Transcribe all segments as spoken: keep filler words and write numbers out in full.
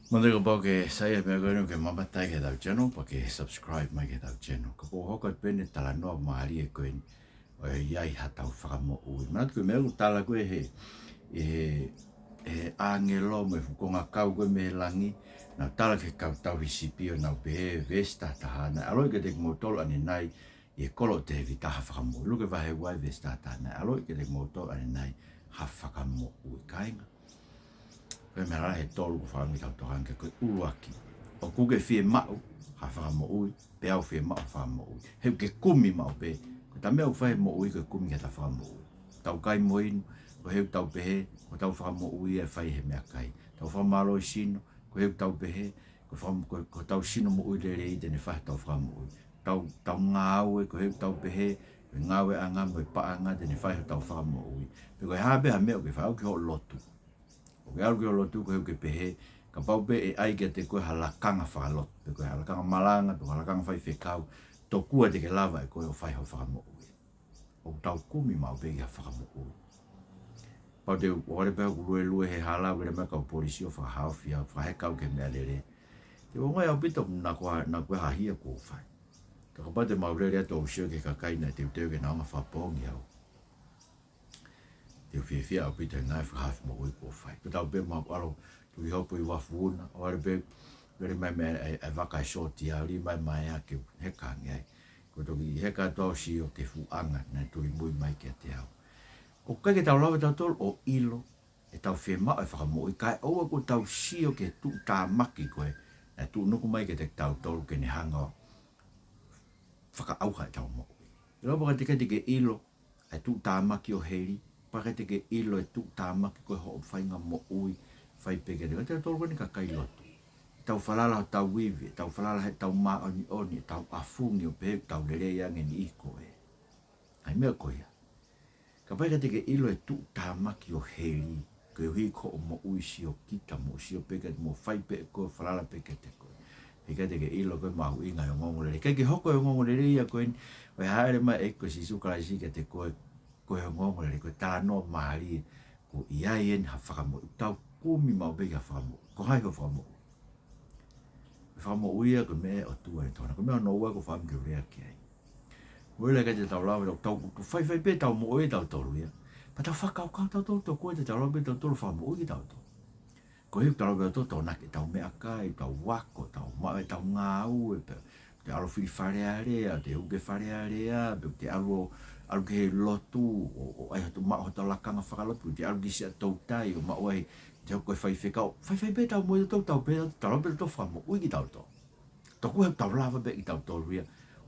Manatu kapau ʻoku ke saiʻia he meʻa ko eni, ke mamata ki heʻetau channel, pea ke subscribe mai ki heʻetau channel. Ka ʻoku ou hoko atu pē ʻeni he talanoa mālie ko eni ʻo e ʻi ai haʻatau fakamoʻui. Manatu ko e meʻa ʻoku tala ko ē he, he, he ʻāngelo mo e fuʻu kongakau ko ē mei langi, naʻa nau tala ki he kau tauhi sipi ʻo nau pehē, veesi taha taha, naʻe ʻaloʻi kiate kimoutolu ʻanenai ʻi he kolo ʻo Tēvita ha fakamoʻui. Luke vahe ua veesi taha taha, naʻe ʻaloʻi kiate kimoutolu ʻanenai ha fakamoʻui. Kāinga, ko e meʻa lalahi ʻe tolu ʻoku ou fakaʻamu ke tau tokanga ki ai. Ko e ʻuluaki, ʻoku ke fiemaʻu ha fakamoʻui, pea u fiemaʻu ha fakamoʻui. He ʻoku ke kumi maʻu pē, ko e taha meʻa ʻoku fai he moʻui ko e kumi ki ha fakamoʻui. Tau kai mo inu, ko e hā ʻoku tau pehē, ko hotau fakamoʻui ʻe fai he meʻakai. Tau fakamālohisino, ko e hā ʻoku tau pehē, ko e faka-, ko, ko hotau sino moʻui lelei te ne fai hotau fakamoʻui. Tau, tau ngāue, ko e hā ʻoku tau pehē, ko e ngāueʻanga mo e paʻanga te ne fai hotau fakamoʻui. Pe ko e hā pē ha meʻa ʻoku ke fai, ʻoku ke ʻalu ki hoʻo lotu. ʻOku ke ʻalu ki hoʻo lotu, ko e hā ʻoku ke pehē, kapau pē ʻe ʻai kiate koe ha lakanga fakalotu, pe ko ha lakanga malanga, pe ko ha lakanga faifekau, tokua te ke lava ʻe koe ʻo fai hoʻo fakamoʻui. ʻOku tau kumi maʻu pē ki ha fakamoʻui. Pau te u ʻalu pē ʻo luelue he hala, ʻoku ʻi ai e meʻa kau polisi ʻo fakahaofi au, fakaheka au ki he meʻalele. Te u ongoʻi ʻaupito naʻa ko ha, naʻa ko ha hia kuo u fai. Ka kapau te mau lele atu ʻo sio ki he kakai naʻe teuteu ke nau hanga ʻo fakapoongi au, te u fiefia ʻaupito he ngaahi fakahaofi moʻui kuo u fai. Ko ʻetau pē mau ʻalu, tuli hopo ʻi Vafuna, ʻo ʻalu pē, lele mai mei ai, ʻa e vaka ʻe sōtia, ʻalu mai mai ʻa ke heka ange ai. Ko e toki heka atu ʻo sio ki he fuʻu anga naʻe tuli mui mai kiate au. ʻOku ʻikai ke tau lava ʻe tautolu ʻo ʻilo ʻetau fiemaʻu e fakamoʻui, kae ʻoua kuo tau sio ki he tuʻutāmaki ko ē naʻe tuʻunuku mai kiate kitautolu ke ne hanga ʻo fakaʻauha ʻetau moʻui. ʻIlo, pea ʻikai te ke ʻilo ʻa e tuʻutāmaki ʻo heli, pea ʻikai te ke ʻilo e tuʻutāmaki ko ē hoʻo faʻahinga moʻui, fai pē kiate koe. Ko tautolu ko eni kakai lotu. ʻEtau falala hotau ivi, ʻetau falala heʻetau māʻoniʻoni, ʻetau ʻafungi ʻo pehē ʻoku tau lelei ange ʻi he niʻihi ko ē. ʻA e meʻa ko ia. Kapau ʻikai te ke ʻilo e tuʻutāmaki ʻo heli, koeʻuhi ko hoʻo moʻui siokita mo sio pē kiate, mo fai pē ʻe koe, falala pē kiate koe. He ʻikai te ke ʻilo ko e mahuʻinga e ongoongolelei. ʻIkai ke hoko e ongoongolelei ia ko eni ʻo e hāʻele mai ʻa e ʻEiki ko Sīsū Kalaisi kiate koe, ko e ongoongolelei, ko e talanoa mālie, ʻoku ʻi ai ʻeni ha fakamoʻui. Tau kumi maʻu pē ki ha fakamoʻui. Ko hai hoʻo fakamoʻui? Ko e fakamoʻui ia ko e meʻa ʻa e ʻOtua ʻe tōna. Ko e meʻa hono ua ʻoku ou fakaʻamu ke u lea ki ai. Ko e ʻikai te tau lava, tau, tau, tau faifai pē ʻetau moʻui ʻe tautolu ia. Pea tau fakakaukau tautolu, tokua te tau lava pē ʻe tautolu ʻo fakamoʻui kitautolu. Koeʻuhi ʻoku tau lava pē ʻo tau tokonaki ʻetau meʻakai, ʻetau ako, ʻetau maʻu, ʻetau ngāue, pea te ʻalu ʻo fili Fale Alea, te u ke Fale Alea, pe te ʻalu ʻo, ʻalu ki he lotu, ʻo, ʻo ʻai hoto maʻu hoto lakanga fakalotu, te ʻalu ki siʻa toutai, ʻo maʻu ai, te hoko ko e faifekau. Faifai pē ʻetau moʻui tautolu, tau pē, tau lava pē ʻo tau fakamoʻui kitautolu. Tokua he ʻoku tau lava pē ʻe tautolu ia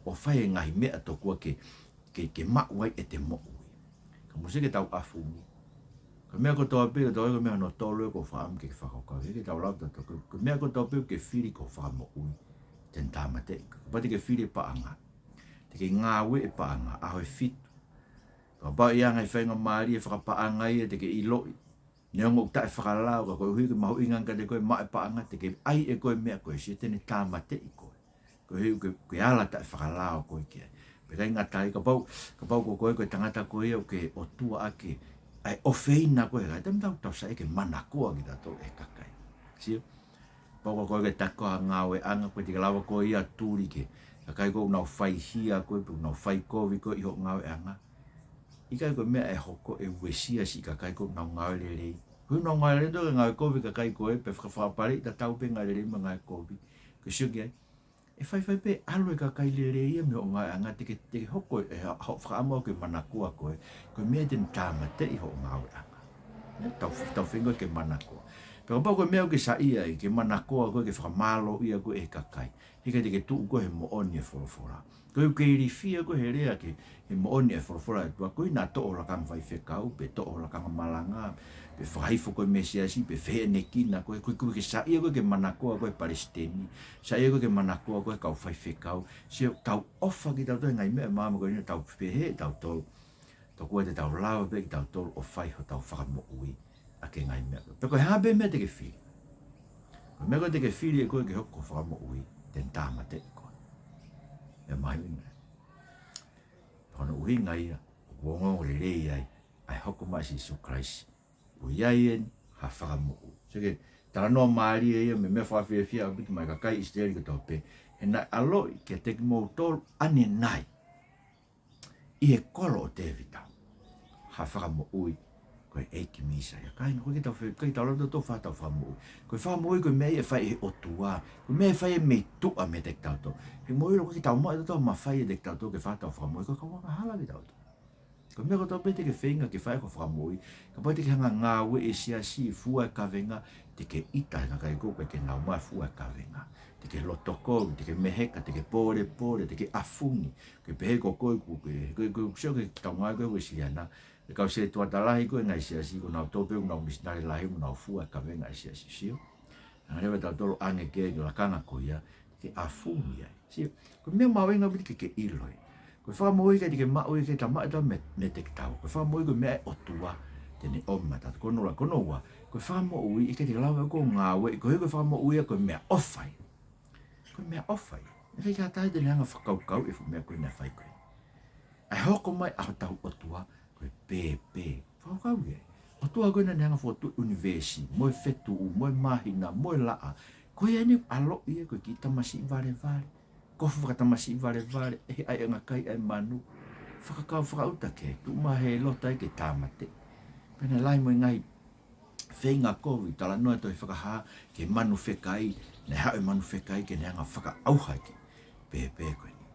ʻo fai e ngaahi meʻa tokua ke, ke, ke maʻu ai ʻete moʻui. Ka mou sio ki heʻetau ʻafungi. Ko e meʻa kotoa pē, ko e meʻa hono tolu ʻoku ou fakaʻamu ke ke fakakaukau. He ʻikai ke tau lava tautolu. Ko e meʻa kotoa pē ʻoku ke fili ko hoʻo fakamoʻui, te ne tāmateʻi koe. Kapau te ke fili e paʻanga, te ke ngāue e paʻanga, ʻaho ʻe fitu. Kapau ʻe ʻi ai ha ngaahi faingamālie fakapaʻanga ia te ke ʻiloʻi, neongo ʻoku taʻefakalao, ka koeʻuhi ko e mahuʻinga ange kiate koe e maʻu e paʻanga, te ke ʻai ʻe koe e meʻa ko ē, sio te ne tāmateʻi koe. Koeʻuhi ko e, ko e ala taʻefakalao ko ē ki ai. Pea ʻikai ngata ai, kapau, kapau ko koe ko e tangata ko ia ʻoku ke ʻotua ʻaki ʻa e ʻofeina ko ē, ka te tau, tau saiʻia ke manakoa kitautolu ʻe he kakai. Sio? Kapau ko koe ko e taki ko ē ha ngāueʻanga, ko e ʻikai te ke lava koe ia ʻo tuli ki he kakai ko ē ʻoku nau fai hia koe, pe ʻoku nau fai kovi koe ʻi hoʻo ngāueʻanga. ʻIkai ko e meʻa ʻe hoko ʻe uesia siʻi kakai ko ē ʻoku nau ngāue lelei. Ko ē ʻoku nau ngāue lelei, tau ngāue kovi kakai ko ē, pea fakafapaleʻi tatau pē ngāue lelei mo e ngāue kovi. Ko e sio ki ai, ʻe faifai pē ʻalu e kakai lelei ia mei hoʻo ngāueʻanga, te ke, te ke hoko ʻe ha-, hoʻo fakaʻamu ke manakoa koe, ko e meʻa te ne tāmateʻi hoʻo ngāueʻanga. Ia, tau, tau feinga ke manakoa. Pea kapau ko e meʻa ʻoku ke saiʻia ai, ke manakoa koe, ke fakamālōʻia koe ʻe he kakai, he ʻikai te ke tuʻu koe he moʻoni e folofola. Koeʻuhi ʻoku ke ilifia koe he lea ki he moʻoni e folofola ʻa e ʻOtua, koeʻuhi naʻa toʻo ho lakanga faifekau, pe toʻo ho lakanga malanga, pe fakahifo koe mei he siasi, pe fehiʻanekina koe, koeʻuhi ʻoku ke saiʻia koe ke manakoa koe e palesiteni, saiʻia koe ke manakoa koe e kau faifekau. Sio, tau ʻofa kitautolu he ngaahi meʻa maama ko eni, tau pehē tautolu, tokua te tau lava pē kitautolu ʻo fai hotau fakamoʻui ʻaki e ngaahi meʻa. Pe ko e hā pē meʻa te ke fili. Ko e meʻa ko ē te ke fili ʻe koe ke hoko ko hoʻo fakamoʻui, te ne tāmateʻi koe. Meʻa mahuʻinga. Ko hono ʻuhinga ia ʻoku ongoongolelei ai ʻa e hoko mai ʻa Sīsū Kalaisi. ʻOku ʻi ai ʻeni ha fakamoʻui. Sio ki he Talanoa mālie ia mo e meʻa fakafiefia ʻaupito maʻa e kakai ʻIsileli kotoa pē. He naʻe ʻaloʻi kiate kimoutolu ʻanenai ʻi he kolo ʻo Tēvita ha fakamoʻui ko e ʻEiki Mīsaia. Kāinga, ʻoku ʻikai ke tau fe-, ʻikai ke tau lau tautolu ʻo fai haʻatau fakamoʻui. Ko e fakamoʻui ko e meʻa ia ʻe fai ʻe he ʻOtua. Ko e meʻa ʻe fai ia mei tuʻa meiate kitautolu. He ʻoku ʻikai ke tau maʻu ʻe tautolu ha mafai ʻiate kitautolu ke fai haʻatau fakamoʻui, ko e kau angahala kitautolu. Ko e meʻa kotoa pē te ke feinga ke fai ko e fakamoʻui, kapau te ke hanga ʻo ngāueʻi e siasi, fua e kavenga, te ke ʻita he kakai ʻoku ʻikai ke nau maʻu e fua e kavenga. Te ke loto kovi, te ke meheka, te ke pōlepole, te ke ʻafungi. Ke pehē ko koe, ko koe, ko koe, ko koe, sio ki he kaungā ko ē ʻo e Siliana. E kau sētuata lahi ko ē ngaahi siasi, ko nautolu pē ʻoku nau misinale lahi, ʻoku nau fua e kavenga ʻa e siasi, sio. Hanga leva ʻe tautolu ʻo ʻange ki he lakanga ko ia, ke ʻafungi ai. Sio, ko e meʻa mahuʻinga ʻaupito ke ke ʻiloʻi. Ko e fakamoʻui ʻikai te ke maʻu ia ke tau maʻu ʻe tautolu mei, meiate kitautolu. Ko e fakamoʻui ko e meʻa ʻa e ʻOtua te ne ʻomi maʻatautolu. Ko hono ua, ko hono ua, ko e fakamoʻui ʻikai te ke lava ʻe koe ʻo ngāueʻi, koeʻuhi ko e fakamoʻui ia ko e meʻaʻofa ia. Ko e meʻaʻofa ia. ʻIkai ke ʻi ai ha taha te ne hanga ʻo fakakaukauʻi e fuʻu meʻa ko ē naʻe fai ko ē. ʻA e hoko mai ʻa hotau ʻOtua, ko e pēpē. Fakakaukau ia. ʻOtua ko ē naʻa ne hanga ʻo fokotuʻu e ʻunivēsi, mo e fetuʻu, mo e māhina, mo e laʻā. Ko ia eni ʻaloʻi ia ko e kiʻi tamasiʻi valevale. Kofu fakatamasiʻi valevale, ʻe he ʻaiʻanga kai ʻa e manu. Fakakaukau fakaʻuta ki ai, tuʻu mai ʻa Hēlota ia ke tāmateʻi. Pea naʻe lahi mo e ngaahi feinga kovi, talanoa ʻa e tohi Fakahā, ki he manu fekai, naʻe haʻu e manu fekai ke ne hanga ʻo fakaʻauha ki he pēpē ko eni.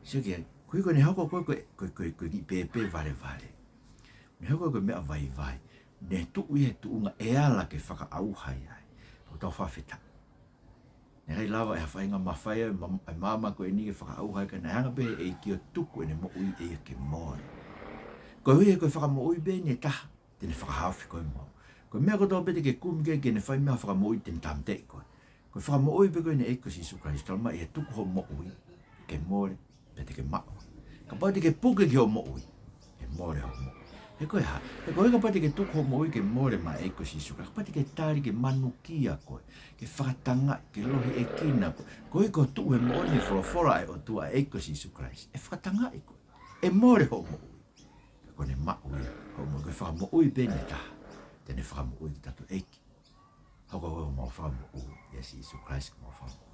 Sio ki ai, koeʻuhi ko ʻene hoko ko ē ko e, ko e, ko e, ko e kiʻi pēpē valevale. Ne hoko ko e meʻa vaivai. Ne tuʻu ia he tuʻunga ʻe ala ke fakaʻauha ai. ʻOku tau fakafetaʻi. Naʻe ʻikai lava ʻe ha faʻahinga mafai ʻa e ma-, ʻa e maama ko eni ke fakaʻauha ai, ka naʻe hanga pē ʻe he ʻEiki ʻo tuku ʻene moʻui ʻe ia ke mole. Koeʻuhi he ko e fakamoʻui pē eni ʻe taha te ne fakahaofi koe mo au. Ko e meʻa kotoa pē te ke kumi ki ai ke ne fai meʻa fakamoʻui te ne tāmateʻi koe. Ko e fakamoʻui pē ko eni ʻa e ʻEiki ko Sīsū Kalaisi, talamai ʻe tuku hoʻo moʻui ke mole, pea te ke maʻu. Kapau te ke puke ki hoʻo moʻui, ʻe mole hoʻo moʻui. He ko e hā? He koeʻuhi kapau te ke tuku hoʻo moʻui ke mole maʻa e ʻEiki ko Sīsū Kalaisi, kapau te ke tali ke manukia koe, ke fakatangaʻi, ke lohiʻekina koe, koeʻuhi ko e tuʻu he moʻoni e folofola ʻa e ʻOtua ʻa e ʻEiki ko Sīsū Kalaisi, ʻe fakatangaʻi koe, ʻe mole hoʻo moʻui. Pea ko ʻene maʻu ia hoʻo moʻui. Ko e fakamoʻui pē eni ʻe taha te ne fakamoʻui kitautolu, ʻEiki. Hoko koe ko homau Fakamoʻui, ʻia Sīsū Kalaisi ko homau Fakamoʻui.